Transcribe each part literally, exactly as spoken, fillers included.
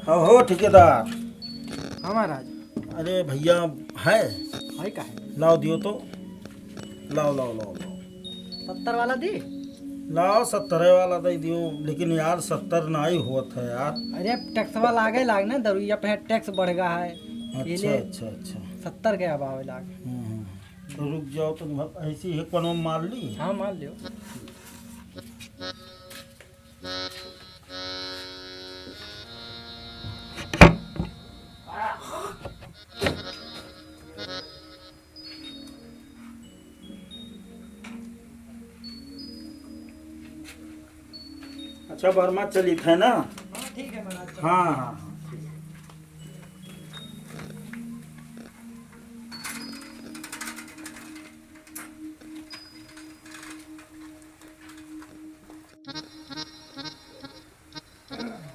अहो ठेकेदार। हाँ महाराज। अरे भैया, है? है का है? लाओ दियो तो। लाओ, लाओ, लाओ, लाओ। सत्तर वाला दी? लाओ, सत्तर वाला दे दियो, लेकिन यार, सत्तर नाहीं होत है यार। अरे, टैक्स वाला आगे लाग ना, दरुइया पे टैक्स बढ़ गया है। अच्छा, अच्छा, अच्छा। सत्तर के अब आवे लाग। हम्म, हम्म। तो रुक जाओ, तो ऐसी ही कोनो मार ली। हाँ, मार लियो। अच्छा, वर्मा चलित है ना? हाँ, ठीक है महाराज। हाँ, हाँ, हाँ, ठीक है।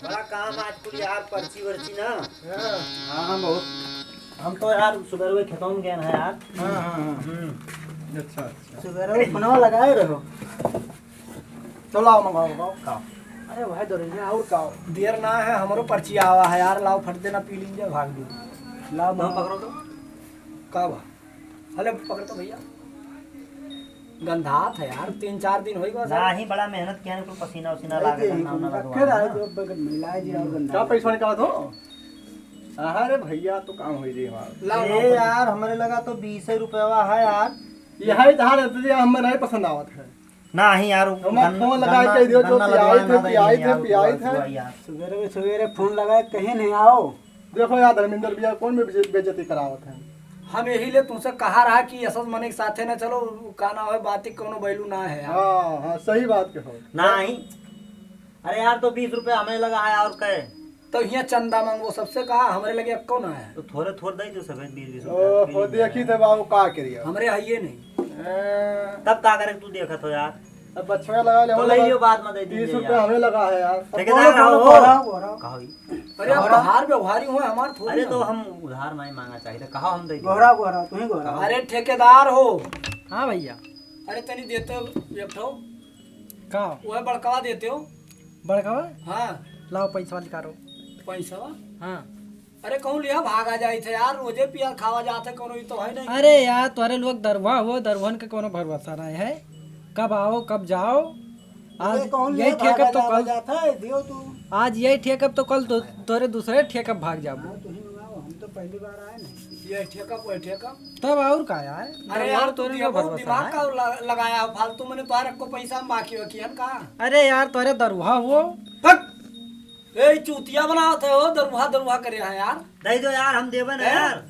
बड़ा काम आज कुल यार, पर्ची वर्ची ना। हाँ। हाँ, बहुत। हम तो यार सुबह हुए खेतों में गए हैं यार। हाँ, हाँ, हाँ। हम्म। अच्छा, अच्छा। सुबह हुए फोनवा लगाए रहो। चलो आओ, मंगाओ, मंगाओ, खाओ। अरे भाई दरोगा, और का? देर ना है, हमरो पर्ची आवा है यार, लाओ फट देना पी लीजिए, भाग दो। लाओ, तुम मंगाओ। पकड़ो तो। का बा? अरे पकड़ तो भैया, गंधात है यार, तीन चार दिन होई गवा। नाही, बड़ा मेहनत किया है, कुल पसीना उसीना लागे, गन्ना उन्ना लगवा है ना। रखे रहे तो बगल में मिलाए जी और गंधात। का पैसा निकालत हो? अरे भैया, तो काम होई जी हमार। लाओ, ए लाओ, यार, हमरे लगा तो बीस रुपया है यार। यही धार है, तुझे हमें नहीं पसंद आवत है। नाही यार, वो हमार गन्ना, फोन लगाए गन्ना, कह दियो, जो गन्ना पियाई लगवाए थे, ना, पियाई नहीं थे, यार, पियाई वो थे। यार। सवेरे में सवेरे फोन लगाए, कहीं नहीं आओ। देखो यार धर्मेंद्र भैया, कौन में बेइज्ज-, बेइज्जती करावत है? हम यही ले तुमसे कहा रहा कि असद मने के साथे न चलो, का ना होए, बात ही कोनो value ना है यार। हाँ, हाँ, सही बात कहो। नाही। अरे यार, तो बीस रुपया हमें लगा है और कहे। तो हियाँ चंदा मांगो सबसे कहा, हमरे लगे अक्को ना है। तो थोड़े थोड़ दे दो सफेद बीस बीस रुपया, ओहो, पी लेंगे देखी यार। थे बाबू, का करिए? हमरे है ये नहीं। ए। तब का करे तू देखत हो यार? अब बचवा लगा ले, तो हम ले लगा लियो, बाद में दे दीजिए तीस रुपया यार। हमें लगा है यार। ठेकेदार बोलो, हो। बोलो, बोलो। कहो ही। अरे, आप गोहरा। तो हार व्यवहारी हो, हमार थोड़ी अरे, ना तो हो। हम उधार नहीं मांगा चाहिए, कहो हम दे देंगे। गोहरा, गोहरा, तू ही गोहरा। अरे, ठेकेदार हो। हाँ भैया। अरे, तनी देते हो, एक ठो। का? वो है बड़कवा देते हो। बड़कवा? हाँ। लाओ, पैसवा निकालो। पैसवा? हाँ। अरे कहूँ लिया भागा जाइत है यार, रोजे पिया खावा जात है, कोनो ई तो है नहीं। अरे यार, तोहरे लोग दरुहा हो, दरुहन के कोनो भरोसा नहीं है, कब आओ कब जाओ। आज अरे कहूँ यही लिया ठेकब भागा तो जावा कल, जात है, दियो तू। आज यही ठेकब तो कल दो-, तोरे दूसरे ठेकब भाग जाबो। हाँ, तू ही मंगाओ, हम तो पहली बार आए नहीं। ये ठेकब, वो ठेकब। तब और का यार, अरे दरुहा यार, तू तोरे दिया पे बहुत भरोसा दिमाग है। का ल-, लगाया हो फालतू, मैंने तोहरे को पैसा में बाकी हो किया का? अरे यार, तोरे दरुहा हो। हट! ए, चूतिया बनावत है हो, दरुहा, दरुहा करे है यार। दे दो यार, हम देबे ना हैं? यार।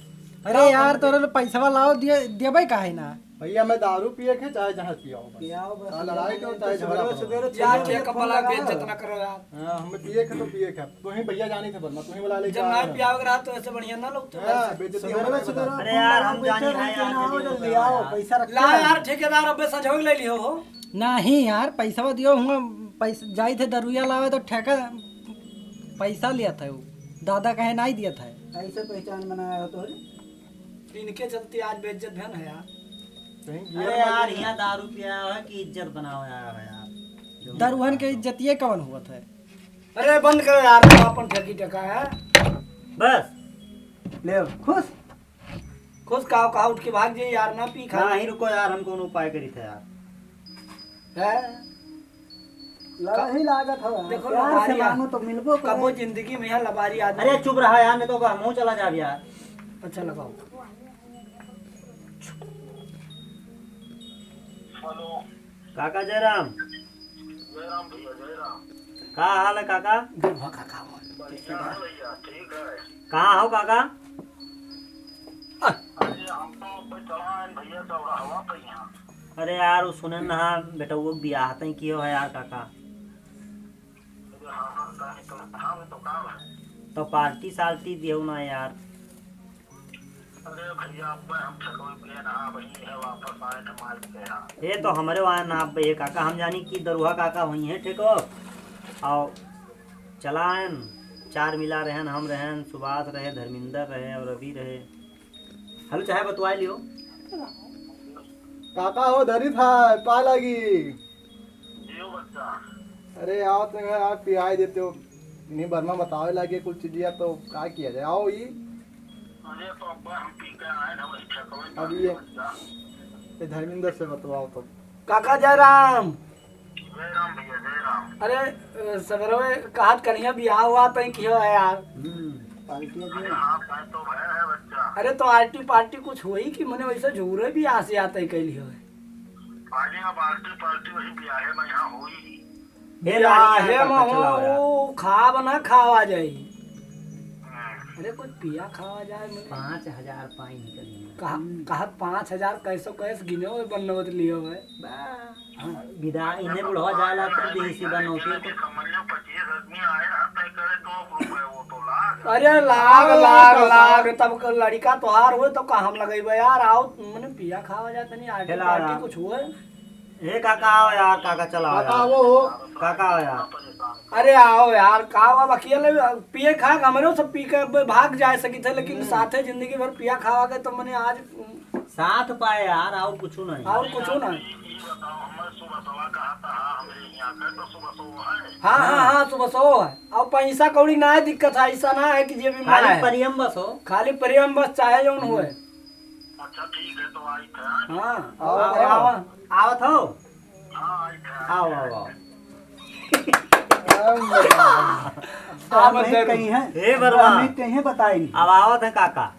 अरे लाओ, यार, हम तोरे लो पैसवा लाओ, दिए, देबे काहे ना? भैया, मैं दारू पिए के चाहे जहाँ पियाओ बस। पियाओ बस। हाँ, लड़ाई करो, चाहे झगड़ा करो। सुबेरे यार, छह बजे ठेका फोन पलंग लगाओ। बेइज्जत ना करो यार। हाँ, हम पिए के तो पिए के। तू ही भैया जानी थे बदला, तू ही बुला ले जब जा ना रहे हो। पियावे रहा तो ऐसे बढ़िया ना लगता है। हाँ, बेइज्जती सुबेरे, हमारे सुबेरे बदला। अरे यार, हम जानी है यार, आओ, जल्दी आओ, आओ, यार। पैसा रख ला के। यार, ठेकेदार, अबे संझोग ले लियो हो। नाही यार, पैसवा दियो, हुआ पैसा जाई थे दरुइया लावे तो ठेका पैसा लिया था वो, दादा कहे नाही दिया था। ऐसे पहचान बनाया हो तोहरे? इनके चलते आज बेइज्जत भन है यार। कहीं अरे गियर यार, मार यहाँ दारू पिया है कि इज्जत बनावे आया है यार? दरुहन के इज्जतिये कवन हुआ था? अरे बंद करो यार, तो अपन ठेकी टका है। बस। ले खुश। खुश का, का उठ के भाग जाई यार, ना पी खा। नाही, रुको यार, हम कौनो उपाय करी थे यार। हैं? लड़ाई लागत हवा। देखो, प्यार से लबारी आ-, मांगो तो मिलबो करे। कबो जिंदगी में यहाँ लबारी आदमी। अरे चुप रहा यार, नहीं तो हमहूँ चला जाब यार। अच्छा लगाओ। हेलो। काका जयराम। जयराम भैया, जयराम। का हाल है काका? बढ़िया है भैया, ठीक है। कहाँ हो काका? अरे, हम तो कोई चला आए भैया, दौड़ा हवा पे यहाँ। अरे यार, वो सुने ना, बेटउआ के बियाह तय कियो है यार काका। अरे हाँ, हाँ, काहे तो, हाँ, वो तो काम है। तो पार्टी सार्टी दियो ना यार। अरे भैया, अब हम ठेकवे पे ना, वही है, वापस आए थे मार के यहाँ। ये तो हमरे वहाँ ना, अब ये काका, हम जानी कि दरुहा काका हुई हैं ठेको। और चला आयन, चार मिला रहन, हम रहन, सुभाष रहे, धर्मेंद्र रहे और रवि रहे। हेलो, चाहे बतवाए लियो। काका हो, धरी था, पा लागी। जियो बच्चा। अरे, आओ तो यार, आप पियाई देते हो। इन्हीं वर्मा बतावे लागे कुल चीजिया, तो का किया जाए? आओ ई। अरे तो अब्बा हम पी के आए ना, वही ठेकवे अब ये, ये धर्मेंद्र से बतवाओ तो। काका जयराम। जय राम भैया, जय राम। अरे, अ, सवेरवे कहत कन्हैया बियाह हुआ तई किहो है यार। हम्म, पार्टी अरे हाँ, पार्टी तो है, है बच्चा। अरे तो आर्टी पार्टी कुछ होई कि मने वैसे झूरे बियाह से आते कैली हो? अरे अब आर्टी पार्टी वही बियाहे में यहाँ होई। हे बियाहे यार, में काका, चलाओ यार। हो, खाब ना खावा जाई। हम्म। अरे कुछ पिया खावा जाए मने। पाँच हजार पाई निकल गया। कहा, कहा पाँच हजार कैसो कैस गिने हो, बन्नवत लियो है। बा। हाँ। विदा, इन्हें बुढ़वा जाला तब देही से बनौती तो। अरे लाग, लाग, लाग, तब क-, लड़िका तोहार होए, तब का हम लगइबे यार? आओ, मने पिया खावा जाए, तनी आर्टी पार्टी कुछ होए। हे काका, आओ यार, काका, चला आओ काका, यार। वो हो। काका, आओ यार। अरे आओ यार, का अब अकेले पिए खाए, हमरे सब पी के अब भाग जाए सकी थे, लेकिन हम्म। साथे जिंदगी भर पिया खावा के, तो मने आज साथ पाए यार, और कुछ नहीं। और कुछ नहीं। हाँ, हाँ, हाँ, सुबह सो है। और पैसा कौड़ी ना है दिक्कत है, ऐसा ना है कि जेबी में खाली है। प्रेम बस हो। खाली प्रेम बस चाहे जौन होए। अच्छा, ठीक है, तो आई थे। हाँ, आओ, आओ, आओ। आओ। आवत हो? हाँ, आई थे। आओ, आओ, आओ। आप नहीं कहीं हैं। हे बरवा। नहीं कहीं हैं, बताई नहीं। अब आवत है काका।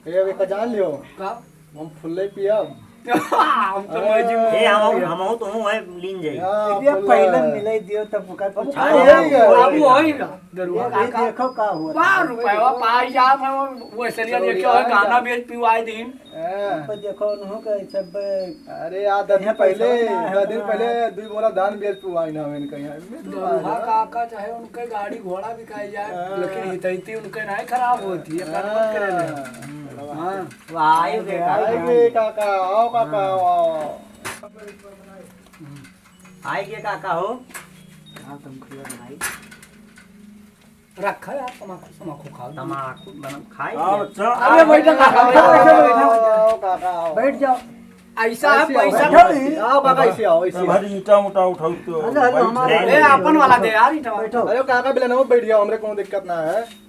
ए, अब एक जान लियो। का? हम फुल्ले पियब। हम तो मौजी में ए, हम, पियब। हम तो हूँ है, लीन जाई। हाँ, ये फुल्ले। पहले मिले दियो तब ओकर अब कुछ अरे, खाओ। बाबू होई ना, दरुआ ये काका। देखो का हुआ। बारह रुपया पाई जात है, वो, वो इसलिए चलो देखियो, यार, गाना यार। बेच पिवाई दिन। हाँ। अब देखो उन्हों का सब अरे यार, दस दिन यहाँ पहले, पैसा ना है दस दिन ना। पहले दो बोरा धान बेच पिवाई ना मैंने कहीं। दरुआ काका चाहे उनके गाड़ी घोड़ा बिकाई जाए, हाँ। लेकिन हितैती उनके नहीं खराब होती है, अपना मत करे ले। हाँ। हाँ। वाह, आइए, आइए, काका। आइए, काका, आओ, काका, हाँ। आओ, आओ। आइए, काका हो। हाँ, तुम खिया बनाई। रखा यार, तमाकू, तमाकू खाओ। तमाकू बनम खाई हाँ, के। अच्छा। अरे, बैठो, काका, बैठो, बैठो, बैठो। आओ, काका, आओ। बैठ जाओ। ऐसा है, ऐसे आओ, पैसा बैठो। आओ, काका, ऐसे आओ, ऐसे आओ। भाई, ईंटा उठा उठाओ तो अरे, अरे, बैठ हमारे जाए। ए, अपन वाला दे यार, ईंटा। बैठो। अरे, काका, बिना ना बैठ जाओ, हमरे कोनो दिक्कत ना है।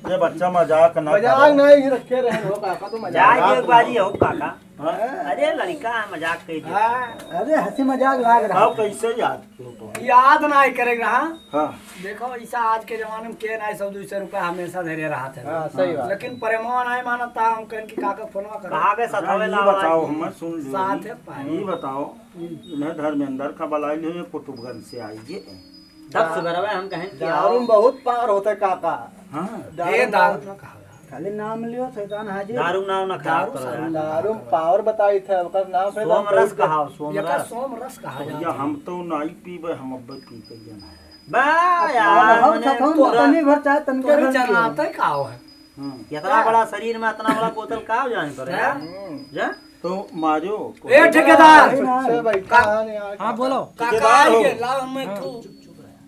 ये बच्चा मजाक ना मजाक करो। नहीं, ये रखे रहे हो काका, तो मजाक जाए ना के एक बारी करो। हो काका। हाँ? अरे लड़का है, मजाक कही दे। हाँ। अरे हंसी मजाक लाग रहा। अब कैसे याद कियो तो? याद ना ही करे रहा। हाँ। देखो ऐसा आज के जमाने में के ना सौ दो सौ रुपया हमेशा धरे रहा था। हाँ, सही बात। लेकिन प्रेमवा नहीं मानता, हम कहन कि काका फोनवा करो। कहा के साथ हाँ, हमें ये लावा बताओ, लागी। हमें सुन लो। साथ है पाए। ये बताओ, हम्म। इन्हें धर्मेंद्र का बलाई लियो, ये कुतुबगंज से आई ये। तब सुबह हम कहें कि दारू आओ। में बहुत पावर होता है काका। हाँ। दारू ए, में दारू ना कहा। खाली नाम लियो, शैतान हाजिर। दारू नाम ना खराब दारू करो यार। दारू में पावर बताई थे, ओकर नाम पे सोम रस कहाओ, सोम एकर रस। सोम रस कहा भैया, जाता है। हम तो नहीं पीबे, हम अब्बे पी के ये ना है। बा अब यार, हम मने सथौन तोरा, तनी भर चाहे तनके तोरे भर पियो। जनाते का हो है? हम्म। इतना बड़ा शरीर में इतना बड़ा बोतल का हो जाने पर हैं? यार? हम्म। जा। तो मारो। ए ठेकेदार। चुप से बैठा का-, है यार। हाँ, बोलो। का, ठेकेदार का हो। ये लाओ, मैं हाँ। तू।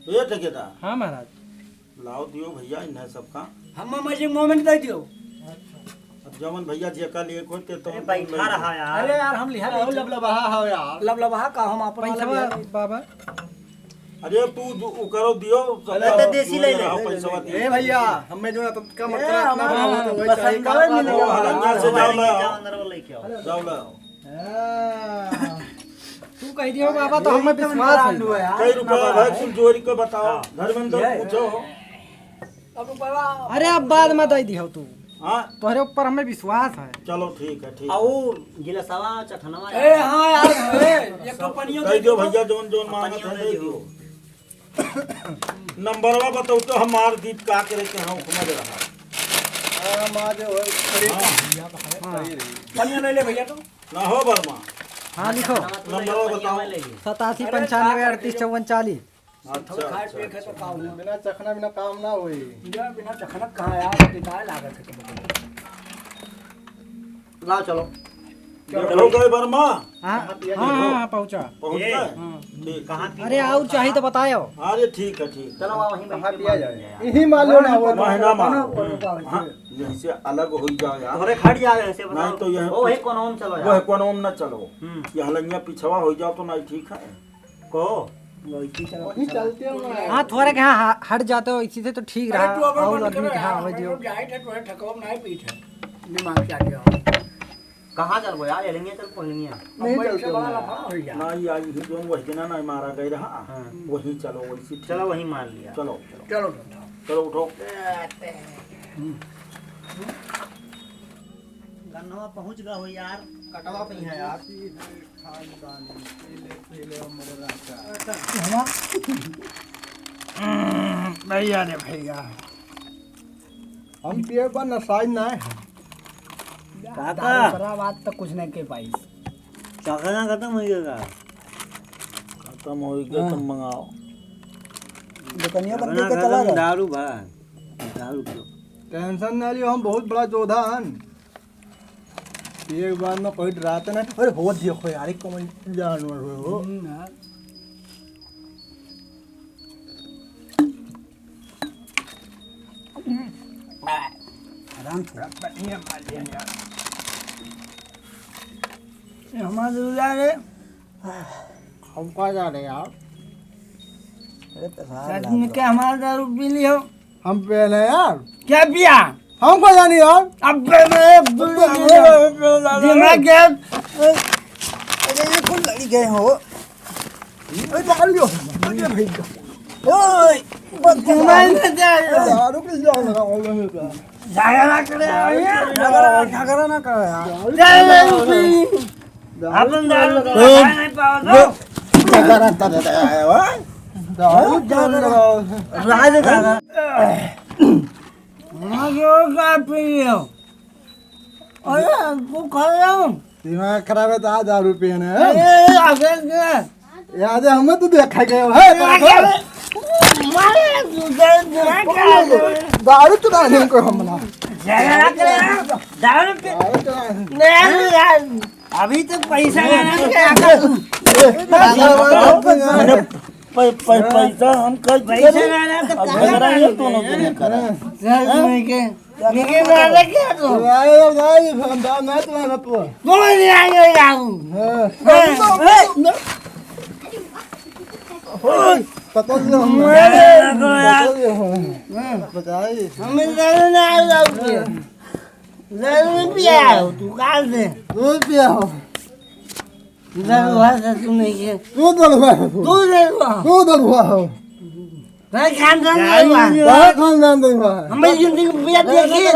ए ठेकेदार। हाँ महाराज। लाओ दियो भैया, इन्हें सबका। हम मामा जी मोमेंट दे दियो। अब जवन भैया जेका लिए को ते तो अरे हम बैठा ले रहा यार। अरे यार, हम लिहा अरे ले। लबलबहा हो यार। लबलबहा का हम अपन वाला पैसा लिहा ले। बाबा। अरे तू जो उ करो दियो, अरे तो देसी ले ले। पैसा दियो। ए भैया, हमें जो है तो कम ए, करना, हमारा ना हो तो वही पसंद चाहे का आवे, बात मिलेगा। हो। हलंगिया से जाओ ले आओ। जाओ अंदर वाला लेके आओ। जाओ ले आओ। हाँ। तू कह दियो बाबा, तो हमें विश्वास है। कई रुपया भाई, तुम जोड़ी को बताओ, हाँ। धर्मेंद्र ये। पूछो। अब रुपया अरे, अब बाद में दे दियो तू। हाँ। तोहरे ऊपर हमें विश्वास है। चलो, ठीक है, ठीक है। और गिलासवा, चखनवा ए, यार। हाँ यार, ए, एक तो पनियो दे दे दियो दो। भैया, जोन, जोन मांगत पनियो है, दे दे दो। दियो। नंबरवा बताओ तो हम मार दीत का करे के हम समझ रहा। हाँ, मार दे, वही खड़ी हाँ। भैया तो है, हाँ। खड़ी रही। पनिया ले ले भैया तो। ना हो वर्मा। हाँ, लिखो। नंबरवा बताओ। सतासी पंचानवे अड़तीस चौवन चालीस। अच्छा, थोड़ा खाए अच्छा, पिए के तो अच्छा। का हुआ? बिना चखना बिना काम ना होई। बिना, बिना चखना कहाँ यार, पिताए लागत है तुमको। लाओ चलो। चलो। हो गए वर्मा? हाँ, हाँ, हाँ, हाँ, पहुँचा। पहुँच ए, गए? हाँ। ठीक, कहाँ ठीक। अरे, और चाहिए तो बताओ। अरे, ठीक है, ठीक है। चलो, वहाँ वहीं कहाँ बैठ के पिया मार जाए? लिया यार। यही मालूम ना हुआ। महीना मार। हाँ, यहीं से अलग हो ही जाओ यार। थोड़े हट जाओ, ऐसे बताओ। नहीं तो यह वो वही कोनों में चलो यार। वह कोनों में ना चलो। हम्म। यह लंगिया पिछवा हो जाओ तो नहीं ठीक है। को? वही चलते हो ना। हाँ, थोड़ा के हाँ, हाँ, हट जाते हो, इसी से तो ठीक रहा। अरे, तू अब और बंद आदमी कर के हाँ, यार, हो हम दियो। लोग जाए थे, तोहे थकवा में नहीं पीछे। दिमाग क्या किया हो? कहाँ चलबो यार, एलंगिया चल, कोलंगिया? नहीं हम चलते इससे बड़ा हो। लफड़ा हो गया। ना, ये आज ही जोन वही दिन ना मारा गए रहा। हाँ। वही चलो, वही से चलो, वही मार लिया। चलो, चलो। चलो, चलो। चलो, उठो। हम्म। गन्नवा पहुँच गया हो यार, कटवा पे ही है यार। भैया रे भैया, हम पिए बा नसाई ना है। काका। दारू शराब आज तक कुछ नहीं के पाइस। चखना खत्म हो गया का? खत्म हो गया, हाँ। तुम मंगाओ। दुकनिया बंद चखना करके खत्म, चला गया। दारू भा, दारू पियो। टेंशन ना लियो, हम बहुत बड़ा जोधा हन। एक बार में कोई डराते ना। अरे हो देखो यार, एक कमल जानवर हो, हो। हम्म, यार। आराम से। बढ़िया मार दिया यार। ये हमारा दूल्हा रे। हम कहाँ जा रहे यार? अरे तो साहब सच में क्या हमारा दारू पी लियो? हम पिए नहीं यार। क्या पिया? हमको जानी यार। अबे मैं दिमाग गया। अरे ये कौन लड़ी गए हो? अरे पकड़ लियो। अरे भाई। ओए, बस दिमाग में क्या है? दारू किस जान लगा? झगड़ा करे आए हैं। झगड़ा, झगड़ा ना करो यार। अपन दारू तो लगा नहीं पाओ तो। झगड़ा करता रहता है, हाँ? दारू जान लगा। राज का। हाँ, जो का पी लियो। अरे, तू खा रहा हूँ। दिमाग खराब है तो आ दारू पिए ने, हैं? ए, ए, अबे, ए। याद है, हमें तो देखा गया है। ए, मारे, तू दे, दे, दे। दारू चुरा ले हमको हम ना। झगड़ा करे, दारू पी। दारू चुरा ले। नहीं, यार, अभी तो पैसा लेना है, क्या कर तू? ए, ए, ए, ए, ए, ए, ए, पै-, पै-, पैसा हम कल पैसा ना रहा तो अब कहाँ झगड़ा ये जाएंगे? दोनों जने करा। सर, मैं के, मैं के मारा क्या तू? भाई, भाई, हम दाम ना तुम्हारा पो। तू नहीं आएंगे यार। हाँ। हाँ। ओए, पकड़ लो हम। मैं को यार। पकड़ लो हम। हाँ। बताइए। हमें दारू ना आ जाओ। दारू पिया हो, तू कहाँ से? तू पिया हो। दरुआ से तू नहीं है। तू दरुआ हो। तू दरुआ। तू दरुआ हो। मैं खानदान दरुआ। बड़ा खानदान दरुआ है। हमें जिंदगी में पिया देखिए।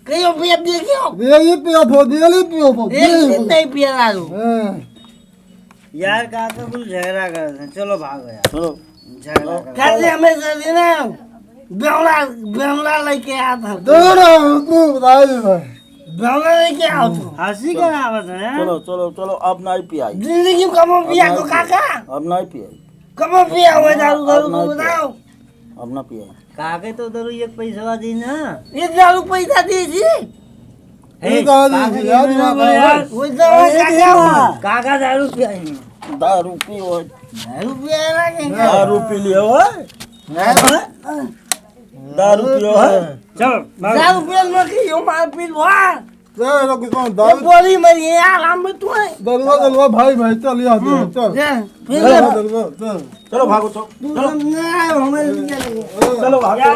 कहीं पिया देखियो। डेली पियो थो, डेली पियो थो, एक डेली दिन पियो। नहीं पिया दारू। हाँ। यार, का तो कुछ झगड़ा करत हैं। चलो भागो यार। चलो। झगड़ा कर। कैसे हमें जल्दी ना बेवड़ा, बेवड़ा लेके आता। दे रहा हूँ, तू बताइए भाई। बेवड़ा लेके आओ तू। हंसी का आवत है? चलो, चलो, चलो, अब नहीं पियाई। जिंदगी में कबो पिया अब तो नहीं पियाई। काका? अब नहीं पियाई। कबो पिया हुआ दारू, अब दारू नहीं को पियाई। बताओ। अब ना पियाई। काके तो दारू एक पैसा दी ना। एक दारू पैसा दी थी। ए, दारू काका दी, के यार, ना यार। वो दारू अरे, काका दे ना। काका दारू पियाई। दारू पियो। दारू पिया ना कहीं का। दारू पी लियो है। हैं? दारू पियो है। चल, भाग। दारू पिया ना कि यो मार पी लो, हाँ। चल, ये लोग किसको ये दारू बोली मरी है यार, हम भी तू है। दरुआ, दरुआ, भाई, भाई, चल, यहाँ से, हम्म, चल। ये, फिर चल, ये दरुआ, चल। चलो, भागो, चलो। तू चलो। हम ना, हमें नहीं चलेंगे। चलो, भागो। यार,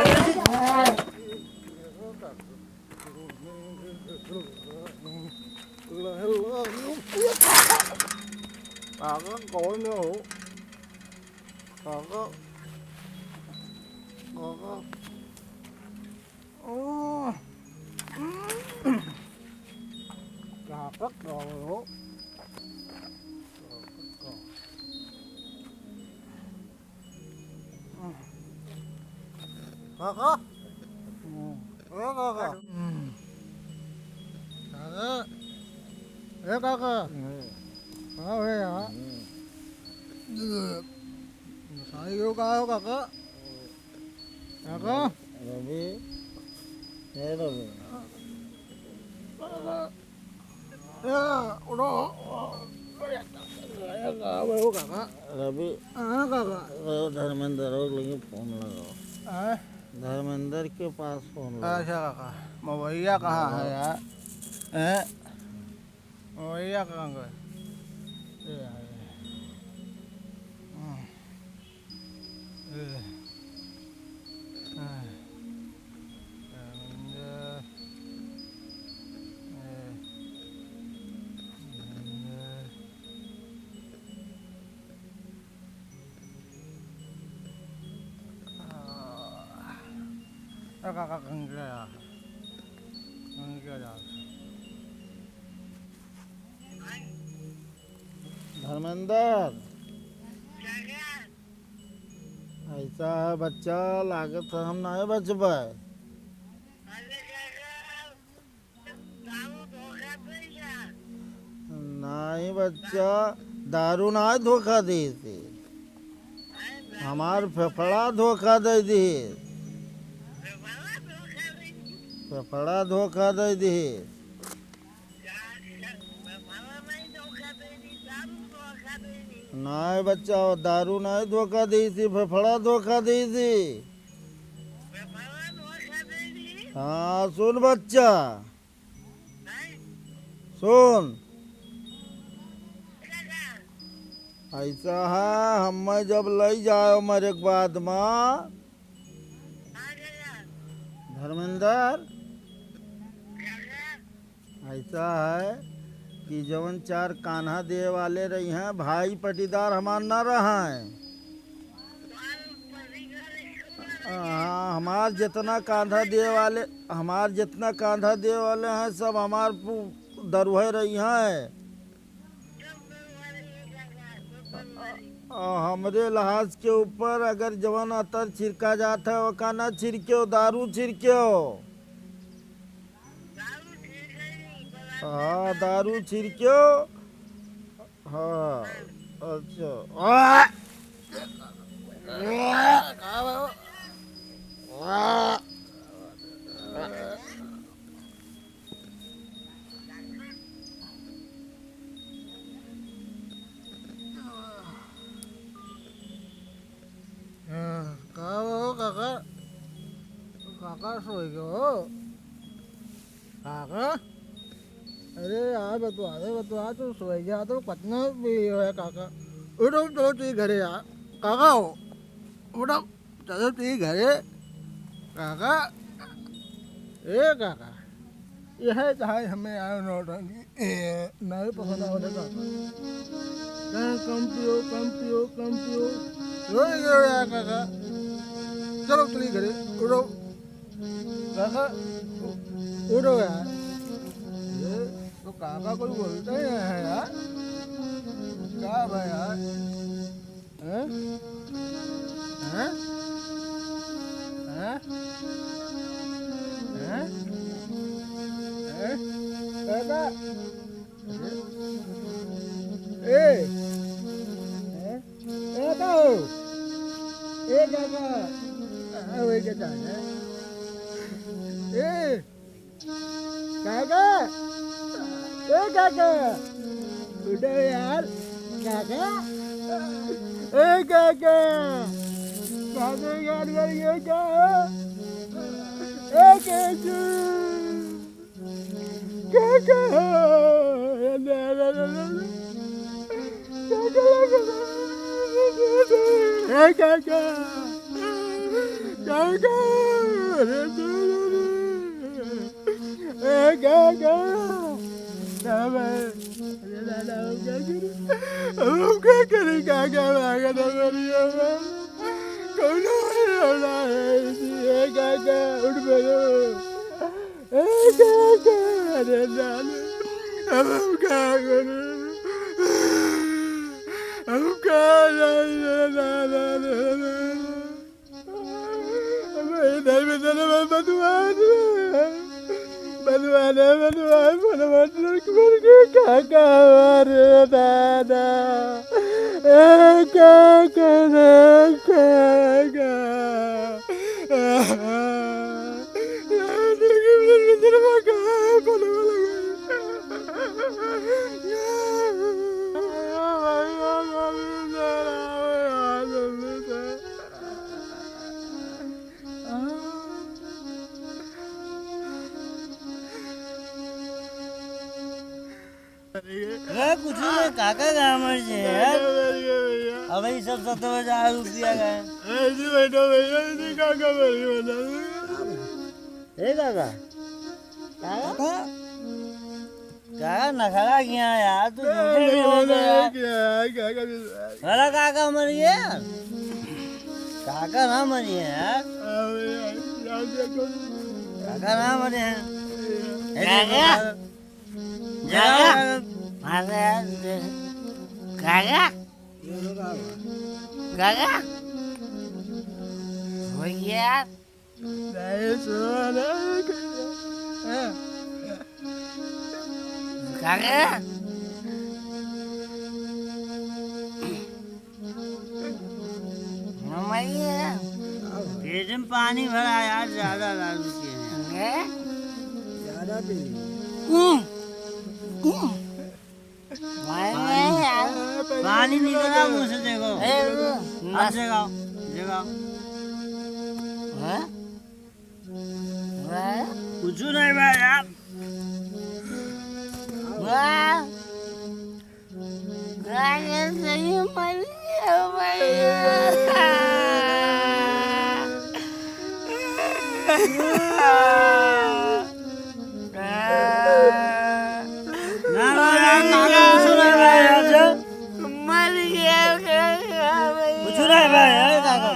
काका कौन हो? काका, काका। ओह। काका कौन हो? काका। काका? ओ काका। काका। ए काका। हाँ भैया। साई हो का हो काका? काका। रवि। ए रवि। काका। ए, उठो। ए, का हो काका? रवि। हाँ, काका। ए, धर्मेंद्र हो, लेकिन फोन लगाओ। हाँ? धर्मेंद्र के पास फोन लगाओ। अच्छा, काका। मवैया कहाँ है यार? हैं? मवैया कहाँ गए? ए, आ गए। हाँ। काका कहीं गया, कहीं गया। धर्मेंद्र, ऐसा है बच्चा, लागत है हम नहीं बचबे। नहीं बच्चा, दारू ना धोखा देइसी, हमार फेफड़ा धोखा दे दी, फेफड़ा धोखा दे दी। नहीं बच्चा, वो दारू नहीं धोखा देइसी, फेफड़ा धोखा देइसी। हाँ, सुन बच्चा, सुन, ऐसा है, हमें जब लई जाओ मरे के बाद मा, धर्मेंद्र, ऐसा है कि जवन चार कान्हा देवे वाले रही हैं, भाई पटीदार हमार ना रहा है। हाँ, हमार जितना कांधा देवे वाले, हमार जितना कांधा देवे वाले हैं, सब हमार पु-, दरुहे रही हैं। आ, हमरे लहाज के ऊपर अगर जवन अतर छिड़का जात है, ओका ना छिड़क्यो, दारू छिड़क्यो। हाँ, दारू छिड़क्यो। हाँ, अच्छा। आ! हाँ, का हो काका? काका सोई गयो हो? काका? अरे यार बतवा दे, बतवा, तू सोई गया तो कितना भी हो है काका। उठो, चलो तू घरे यार। काका हो, उठो, चलो तू घरे। काका, ए काका, यह चाहे हमें आयो नौटंकी। ए, नहीं पकड़ा वाले काका। कहाँ कम पियो, कम पियो, कम पियो। रोई गयो यार काका। चलो चली घरे, उठो। काका, उ-, उठो यार। ये तो काका कोई बोलता ही नहीं है यार। क्या भाई यार? हैं? हैं? हैं? हैं? हैं? काका? ए! हैं? काका हो? ए काका! आ, वही के जाने। ए! काका, ए काका, उठो यार, काका, ए काका, काका यार, यार, ये क्या है? ए काका, काका, ए काका, काका, ए काका, ना भाई, अरे दादा, हम क्या करें? हम क्या करें काका, भागा ना मरियो, कौनो वाला है, ए काका, उठ बड़ो। ए काका, अरे दादा, अब हम का करें? हम का करें, दादा, दादा, दादा? अबे इधर भी चलो, मैं बदवान, बदवान है, बदवान, बदवान, मर के काका, अरे दादा, ए काका, रे काका। अरे कुछ नहीं, काका का मर जे यार। काका मर गया भैया। अब ये सब सत्तर हजार रुपया का है। ऐसे बैठो भैया, इसी काका मर गया, बता दो। ए काका, काका? काका नखरा किया यार, तू नहीं, झूठे नहीं, बोल रहे नहीं, यार। क्या है, काका भी बड़ा काका मर गया यार। काका ना मरी है यार। काका ना मरी है। काका? काका? काका? काका? हो गया यार। काका? पेट में पानी भरा यार, ज्यादा दारू पिए हैं। हैं? ज्यादा पी ली। हम्म। हम्म। पानी, पानी निकला मुंह से, देखो। ए, अब जगाओ, जगाओ। हैं? कुछ नहीं भाई यार। वाह। गाने सही मर गया भैया। ना, ना, ना, ना, सुना भाई, आज। मर गया भैया। कुछ नहीं भाई, अरे काका।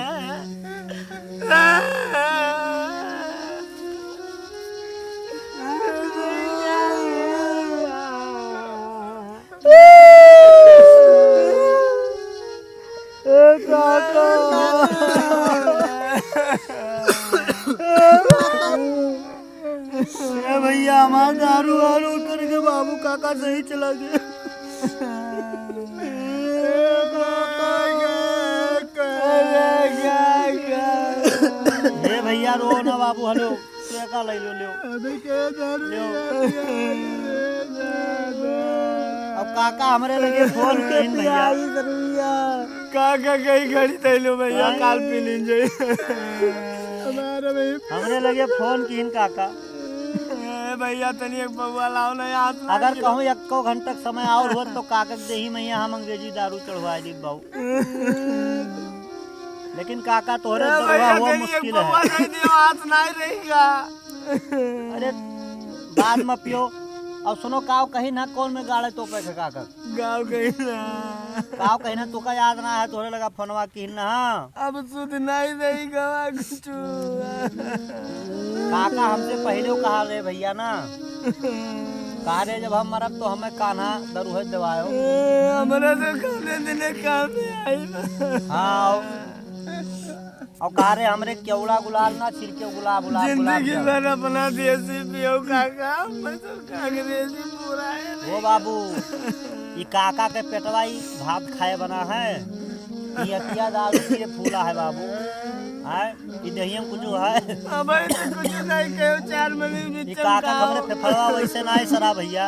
ए काका। ए भैया, हमार दारू वारू करके बाबू काका सही चला गया। ए भैया, रो ना बाबू, हेलो। टेका ले लो, लेओ। अबे के दारू लेओ। यार, यार, यार, यार। अब काका हमरे लगे फोन किहिन भैया। काका कहीं घड़ी दे लो भैया, हाँ? काल पी लीन जाई। हमारे भाई। हमरे लगे फोन किहिन काका। ए भैया, तनी एक बउआ लाओ ना यार। अगर कहूँ एको घंटा के समय और होत तो काका के देही में हम अंग्रेजी दारू चढ़वा दी बाबू। लेकिन काका तोहरे ए दरुआ भैया, हुआ तनी एक मुश्किल है। बउआ दे दियो, हाथ नहीं रहेगा। अरे, बाद में पियो। अब सुनो, काव कहिन ना, कौन में गाड़े तो पे काका? गाँव कहिन ना। काव कहिन ना, तोका याद ना है, तोहरे लगा फोनवा किहिन ना। अब सुध नहीं रही गवा कुछ। काका हमसे पहिले कहा रहे भैया ना, कहा रहे जब हम मरब तो हमें कान्हा दरुहे देवायो। ए, हमरा तो कौने दिने काम में आई बा। हाँ, और, और कहा रहे हमरे केवड़ा गुलाल ना छिड़के गुलाब, गुलाब, गुलाब जिंदगी जामुन। भर अपना देसी पियो काका, मैं तो कांग्रेसी पूरा है। ओ बाबू, ई काका के पेटवा ई भात खाए बना है, ई अतिया दारू पिए फूला है बाबू। हैं? ई दहिया में कुछ है? अबे तो कुछ नहीं कहो, चार महीने में ई काका चमकाओ। हमरे फेफड़वा वैसे ना है सरा भैया।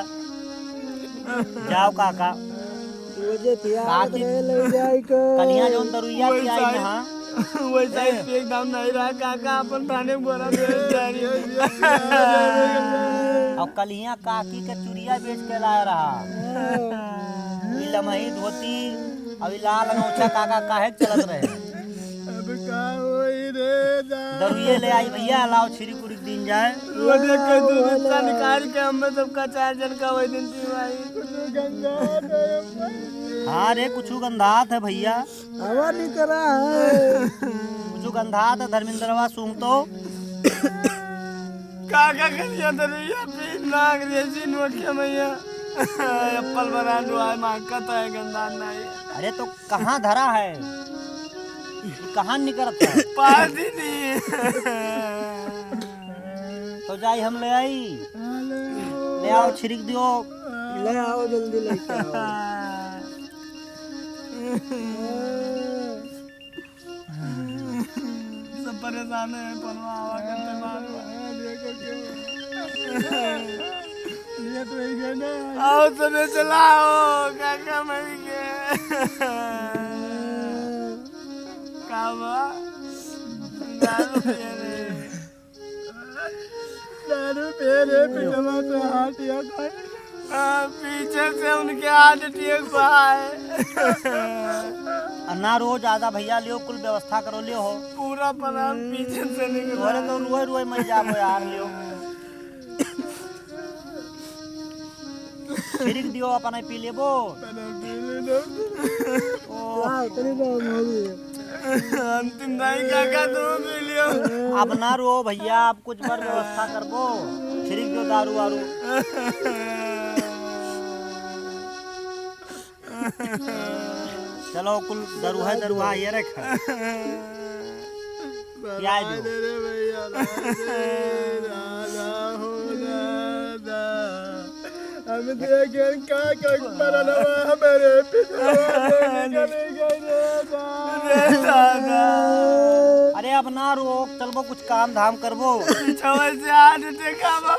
जाओ काका। वो जे पिया काकी। रहे ले जाए को। कलिया जौन दरुइया वही पियाई साइज। ना। वही साइज ए। पे एकदम नहीं रहा काका, अपन थाने में बोरा दे जा रही। और कलिया काकी के चुरिया बेच के लाए रहा। ई लमही धोती, अब ई लाल अंगोछा काका काहे के चलत रहे? अब का होई रे दा-, दरुइये ले आई भैया, लाओ छिरी कुरी दिन जाए। वो देख के दू बिस्सा निकाल के हमें सबका चार जन का वही दिन पिवाई। गंगा हाँ रे, कुछ गंधात है भैया। हवा निकला है। कुछ गंधात है धर्मेंद्रवा, सूंघ तो। काका करिया दरुइया पी ना अंग्रेजी नोट के मैया। एप्पल बना डुआए मांगता है गंधात नहीं। अरे तो कहाँ धरा है? कहाँ निकलत है? पादी नहीं। तो जाई हम ले आई। ले आओ, छिड़क दियो। ले आओ, जल्दी लेके आओ। सब परेशान है, पनवा आवा करते बार बार। ये तो ही गए ना। आओ, सबे चलाओ, काका मर गए। का बा? दारू पिए रे। दारू पिए रे, पिटवा से हाथ या खाए। हाँ, पीछे से उनके हाथ टिक पाए। आ ना रो ज्यादा भैया, लियो कुल व्यवस्था करो, लियो हो। पूरा परान पीछे से निकला। अरे तो रुए रुए मर जाबो यार, लियो। छिड़क दियो, अपन पी लेबो। अपन पी लेबो। ओ। हाँ, तेरी बात हो गई। अंतिम दाई काका, तू पी लियो। अब ना रो भैया, अब कुछ बार व्यवस्था करबो, छिड़क दो दारू वारू। चलो, कुल दरुहा, दरुहा ये रख। क्या है जो? अरे भैया, राधे, राधा हो राधा। हम देखें का, का परनवा हमरे पिछवा में निकल गए रे दादा। अरे अब ना रो, चलबो कुछ काम धाम करबो। पिछवा से आज देखा बाबा।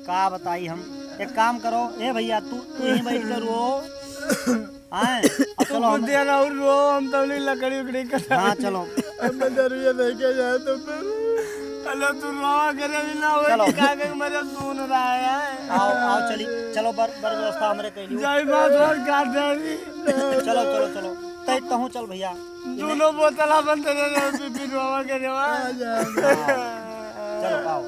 का बताई हम। एक काम करो, ए भैया, तू, तू यहीं बैठ कर रो। आए, अब चलो हम दिया ना और रो, हम तो नहीं लकड़ी उकड़ी कर। हाँ, चलो। अब मैं जरूरी लेके जाए तो फिर। चलो, तू रोवा करे भी ना हो, चलो। कि काका के मरे सुन रहा है। आओ, आओ, चली, चलो, बर, बर व्यवस्था हमरे कैली हो। जय बाबा, का देवी। चलो, चलो, चलो, तय तहूँ चल भैया। दोनों बोतल अपन तेरे पी, पी रोवा करे वा। आ जा। चलो, आओ।